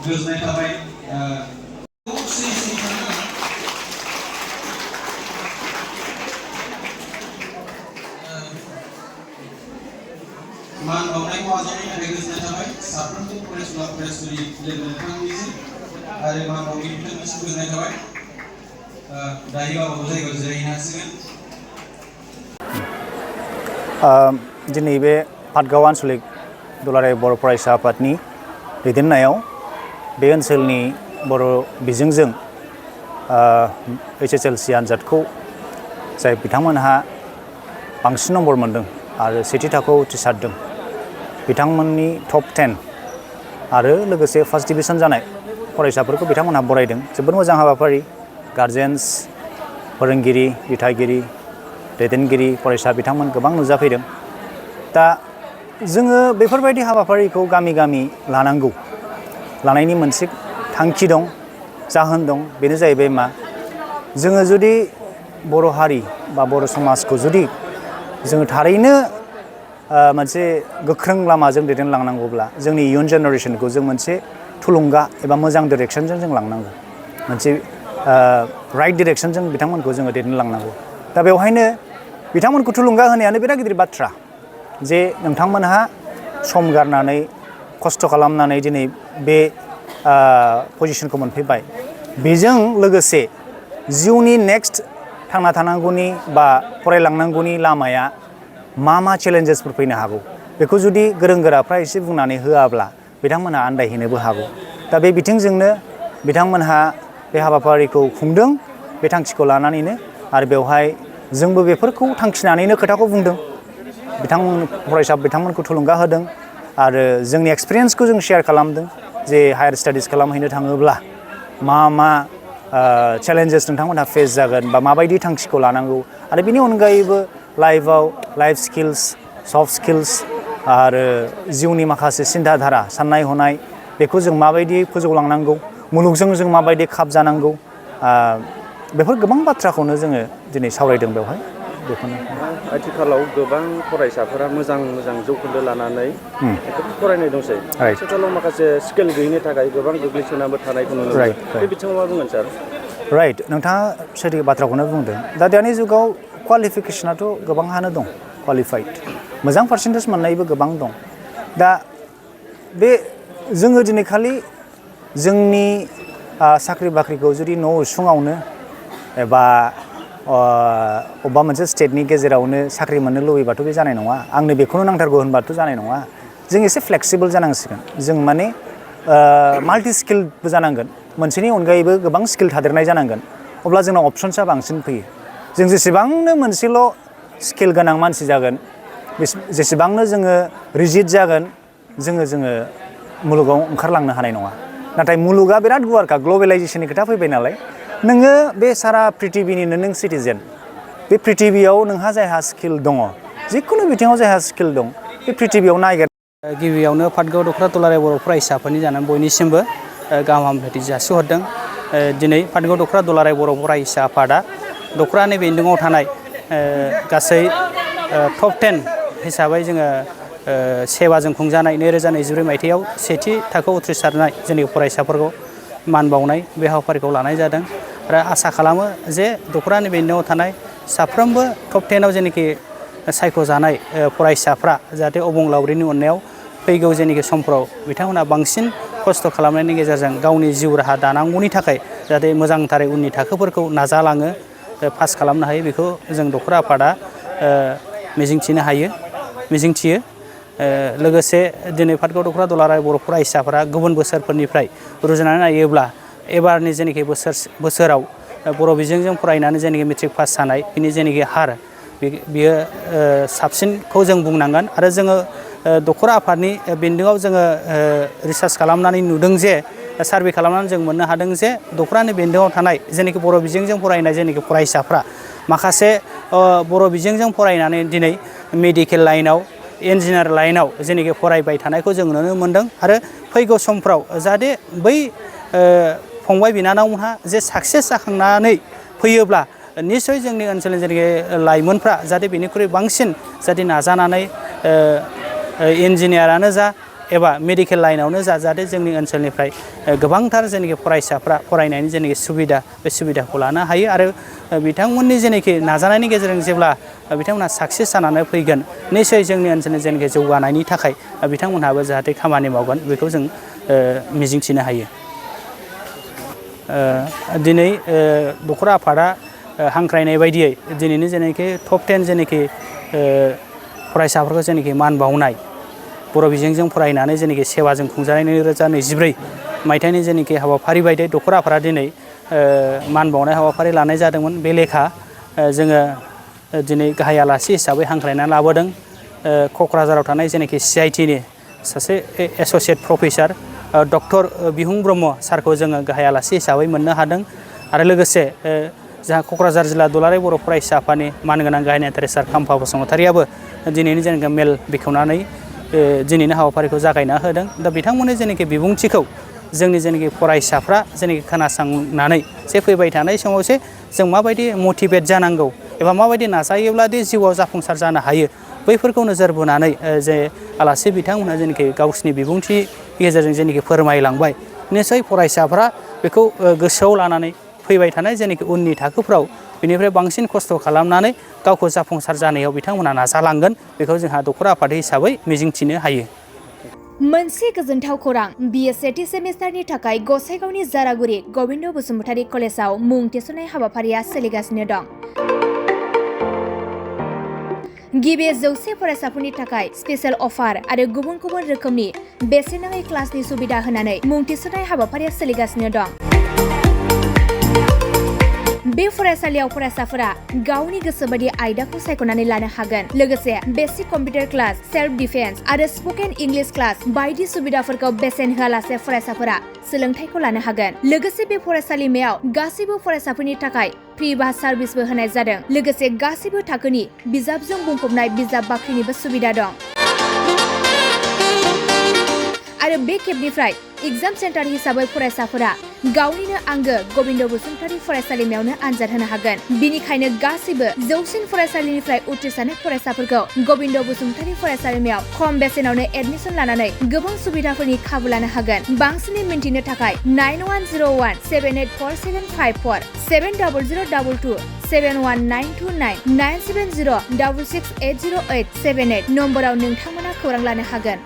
गोजोननाय थाबाय मान बावनायखौ आजावनायनि थाखाय गोजोननाय थाबाय साफ्रोमबो फरायसुला फरायसुलि लोगो नोंथांनिसिम आरो मान बावनाय बिथांनिसिम गोजोननाय थाबाय दायो गावबा गाव जायगायाव जिरायहैनो हासिगोन दिनै बे पाटगाव आन्चलिक दुलाराय बर' फरायसा आफादनि दैदेननायाव बे ओनसोलनि बर' बिजोंजों HSLC आनजादखौ जाय बिथांमोनहा बांसिन नम्बर मोनदों आरो सेथि थाखोआव उथ्रिसारदों बिथांमोननि टप 10 आरो लोगोसे फार्स्ट डिभिजन जानाय फरायसाफोरखौ बिथांमोनहा बरायदों। जोबोद मोजां हाबाफारि गार्जेन्स फोरोंगिरि दिथागिरि दैदेनगिरि फरायसा बिथांमोन गोबां नुजाफैदों। दा जोङो बेफोरबायदि हाबाफारिखौ गामि गामि लानायनि मोनसे थांखि दं जाहोन दं। बेनो जाहैबाय मा जोङो जुदि बर' हारि बा बर' समाजखौ जुदि जोङो थारैनो मोनसे गोख्रों लामाजों दैदेनलांनांगौब्ला जोंनि इयुन जेनेरेसनखौ जों मोनसे थुलुंगा एबा मोजां डिरेक्सनजों जों लांनांगौ मोनसे राइट डिरेक्सनजों बिथांमोनखौ जोङो दैदेनलांनांगौ। दा बेवहायनो बिथांमोनखौ थुलुंगा होनायानो बिराद गिदिर बाथ्रा जे नोंथांमोनहा सम गारनानै खस्थ' खालामनानै दिनै बे पजिशनखौ मोनफैबाय। बेजों लोगोसे जिउनि नेक्स्ट थांना थानांगौनि बा फरायलांनांगौनि लामाया मा चेलेन्जेसफोर फैनो हागौ बेखौ जुदि गोरों गोराफ्रा एसे बुंनानै होआब्ला बिथांमोनहा आन्दायहैनोबो हागौ। दा बे बिथिंजोंनो बिथांमोनहा बे हाबाफारिखौ खुंदों बे थांखिखौ लानानैनो आरो बेवहाय जोंबो बेफोरखौ थांखिनानैनो खोथाखौ बुंदों। फरायसा बिथांमोनखौ थुलुंगा होदों आरो जोंनि एक्सपिरियेन्सखौ जों शेयार खालामदों जे हायार स्टाडिज खालामहैनो थाङोब्ला मा चेलेन्जेस नोंथांमोनहा फेस जागोन बा माबायदि थांखिखौ लानांगौ आरो बेनि अनगायैबो लाइफ स्किल्स सफ्ट स्किल्स आरो जिउनि माखासे सिन्थाधारा साननाय हनाय बेखौ जों माबायदि फोजौलांनांगौ मुलुगजों जों माबायदि खाब जानांगौ बेफोर गोबां बाथ्राखौनो जोङो दिनै सावरायदों बेवहाय। बेखौनो आथिखालाव गोबां फरायसाफोरा मोजां जौखोन्दो लानानै फरायनाय दंसै। आथिखालाव माखासे स्किल गैयिनि थाखाय गोबां गोग्लैसोनाबो थानायखौ नुनो मोनो। बे बिथिङाव मा बुंगोन सार? राइट नोंथाङा सैथो बाथ्राखौनो बुंदों। दा दानि जुगाव क्वालिफिकेसनाथ' गोबाङानो दं क्वालिफाइड मोजां पार्सेन्टेज मोननायबो गोबां दं। दा बे जोङो दिनै खालि जोंनि साख्रि बाख्रिखौ जुदि न' उसुङावनो एबा अबेबा मोनसे स्टेटनि गेजेरावनो साख्रि मोननो लुबैबाथ' बे जानाय नङा। आंनो बेखौनो नांथारगौ होनबाथ' जानाय नङा। जों एसे फ्लेक्सिबल जानांसिगोन। जों माने माल्टि स्किलबो जानांगोन। मोनसेनि अनगायैबो गोबां स्किल थादेरनाय जानांगोन। अब्ला जोंनाव अपसन्सआ बांसिन फैयो। जों जेसेबांनो मोनसेल' स्किल गोनां मानसि जागोन जेसेबांनो जोङो रिजिड जागोन जोङो मुलुगाव ओंखारलांनो हानाय नङा। नाथाय मुलुगा बिराद गुवारखा ग्लबेलाइजेसननि खोथा फैबाय नालाय नोङो बे सारा पृथिबिनिनो नों सिटिजेन। बे पृथिबियाव नोंहा जायहा स्किल दङ जिखुनु बिथिङाव जायहा स्किल दं बे पृथिबियाव नागिर। गिबियावनो पाटगाव दख'र दुलाराय बर' फरायसाफोरनि जानानै बयनिसिमबो गाहाम हामलायथि जासिहरदों। दिनै पाटगाव दख'र दुलाराय बर' फरायसा आफादा दख'रा नैबे बेन्दोङाव थानाय गासै टप 10 हिसाबै जोङो सेवाजों खुंजानाय 2024 मायथाइयाव सेथि थाखोआव उथ्रिसारनाय जोंनि फरायसाफोरखौ मान बावनाय बे हाबाफारिखौ लानाय जादों आरो आसा खालामो जे दख'रा नैबे बेन्दोङाव थानाय साफ्रोमबो टप 10आव जेनाखि सायख'जानाय फरायसाफ्रा जाहाथे अबंलावरिनि अननायाव फैगौ जेनाखि समफ्राव बिथांमोना बांसिन खस्थ' खालामनायनि गेजेरजों गावनि जिउ राहा दानांगौनि थाखाय जाहाथे मोजांथारै उननि थाखोफोरखौ नाजालाङो पास खालामनो हायो बेखौ जों दख'र आफादा मिजिंथियो। लोगोसे दिनै पाटगाव दख'र दुलाराय बर' फरायसाफोरा गुबुन बोसोरफोरनिफ्राय रुजुनानै नायोब्ला एबारनि जेनाखि बोसोराव बर' बिजोंजों फरायनानै जेनाखि मेट्रिक पास जानाय बिनि जेनाखि हार बियो साबसिनखौ जों बुंनांगोन आरो जोङो दख'र आफादनि बिन्दोआव जोङो रिसार्च खालामनानै नुदों जे सार्भे खालामनानै जों मोननो हादों जे दख'रानि बेन्दोङाव थानाय जेनाखि बर' बिजोंजों फरायनाय जेनाखि फरायसाफ्रा माखासे बर' बिजोंजों फरायनानै दिनै मेडिकेल लाइनाव इन्जिनियार लाइनाव जेनाखि फरायबाय थानायखौ जों नुनो मोन्दों आरो फैगौ समफ्राव जाहाथे बै फंबाय बिनानावमोनहा जे साक्सेस जाखांनानै फैयोब्ला निश्चय जोंनि ओनसोलनि जेनाखि लाइमोनफ्रा जाहाथे बेनिख्रुइ बांसिन जाहाथे नाजानानै इन्जिनियारानो जा एबा मेडिकेल लाइनावनो जा जाहाथे जोंनि ओनसोलनिफ्राय गोबांथार जेनाखि फरायसाफ्रा फरायनायनि जेनाखि सुबिदा बे सुबिदाखौ लानो हायो आरो बिथांमोननि जेनाखि नाजानायनि गेजेरजों जेब्ला बिथांमोनहा साक्सेस जानानै फैगोन निश्चय जोंनि ओनसोलनि जेनाखि जौगानायनि थाखाय बिथांमोनहाबो जाहाथे खामानि मावगोन बेखौ जों मिजिंथिनो हायो। दिनै दख'र आफादा हांख्रायनाय बायदियै दिनैनि जेनाखि टप 10 जेनाखि फरायसाफोरखौ जेनाखि मान बावनाय बर' बिजोंजों फरायनानै जेनाखि सेवाजों खुंजानाय 2024 मायथाइनि जेनाखि हाबाफारि बायदि दख'र आफादा दिनै मान बावनाय हाबाफारि लानाय जादोंमोन। बे लेखा जोङो दिनै गाहाय आलासि हिसाबै हांख्रायनानै लाबोदों क'क्राझाराव थानाय जेनाखि CITनि सासे एस'सियेट प्रफेसार डक्टर बिहुं ब्रह्म सारखौ जोङो गाहाय आलासि हिसाबै मोननो हादों आरो लोगोसे जोंहा क'क्राझार जिल्ला दुलाराय बर' फरायसा आफादनि मानगोनां गाहाय नेहाथारि सार खाम्फा बसुमतारियाबो दिनैनि जेनाखि मेल बेखेवनानै दिनैनि हाबाफारिखौ जागायना होदों। दा बिथांमोननि जेनाखि बिबुंथिखौ जोंनि जेनाखि फरायसाफ्रा जेनाखि खोनासंनानै जे फैबाय थानाय समाव जे जों माबायदि मटिभेट जानांगौ एबा माबायदि नाजायोब्ला दि जिउआव जाफुंसार जानो हायो बैफोरखौ नोजोर बोनानै जे आलासि बिथांमोनहा जेनाखि गावसिनि बिबुंथि गेजेरजों जेनाखि फोरमायलांबाय निस्सय फरायसाफ्रा बेखौ गोसोआव लानानै फैबाय थानाय जेनाखि उननि थाखोफ्राव बेनिफ्राय बांसिन खस्थ' खालामनानै गावखौ जाफुंसार जानायाव बिथांमोना नाजालांगोन बेखौ जोंहा दख'र आफाद हिसाबै मिजिंथिनो हायो। मोनसे गोजोनथाव खौरां BA सेथि सेमिस्टारनि थाखाय गसाइगावनि जारागुरि गबिन्द बसुमतारी कलेजाव मुं थिसननाय हाबाफारिया सोलिगासिनो दं। गिबि 100 फरायसाफोरनि थाखाय स्पेशेल अफार आरो गुबुन गुबुन रोखोमनि बेसेन नाङै क्लासनि सुबिदा होनानै मुं थिसननाय हाबाफारिया सोलिगासिनो दं। बे फरायसालियाव फरायसाफोरा गावनि गोसोबायदि आयदाखौ सायख'नानै लानो हागोन। लोगोसे basic computer class, self defence आरो स्पकेन इंलिश क्लास बायदि सुबिदाफोरखौ बेसेन होआलासे फरायसाफोरा सोलोंथाइखौ लानो हागोन। लोगोसे बे फरायसालिमायाव गासैबो फरायसाफोरनि थाखाय फ्रि बास सार्भिसबो होनाय जादों। लोगोसे गासैबो थाखोनि बिजाबजों बुंफबनाय बिजाब बाख्रिनिबो सुबिदा दं। आरो बे खेबनिफ्राय एग्जाम सेन्टार हिसाबै फरायसाफोरा गावनिनो आंगो गबिन्द बसुमतारी फरायसालिमायावनो आनजाद होनो हागोन। बिनिखायनो गासैबो जौसिन फरायसालिनिफ्राय उथ्रिसारनाय फरायसाफोरखौ गबिन्द बसुमतारी फरायसालिमायाव खम बेसेनावनो एडमिसन लानानै गोबां सुबिदाफोरनि खाबु लानो हागोन। बांसिनै मिन्थिनो थाखाय 9101784754 7002 71929 97066808878 नम्बराव नोंथांमोना खौरां लानो हागोन।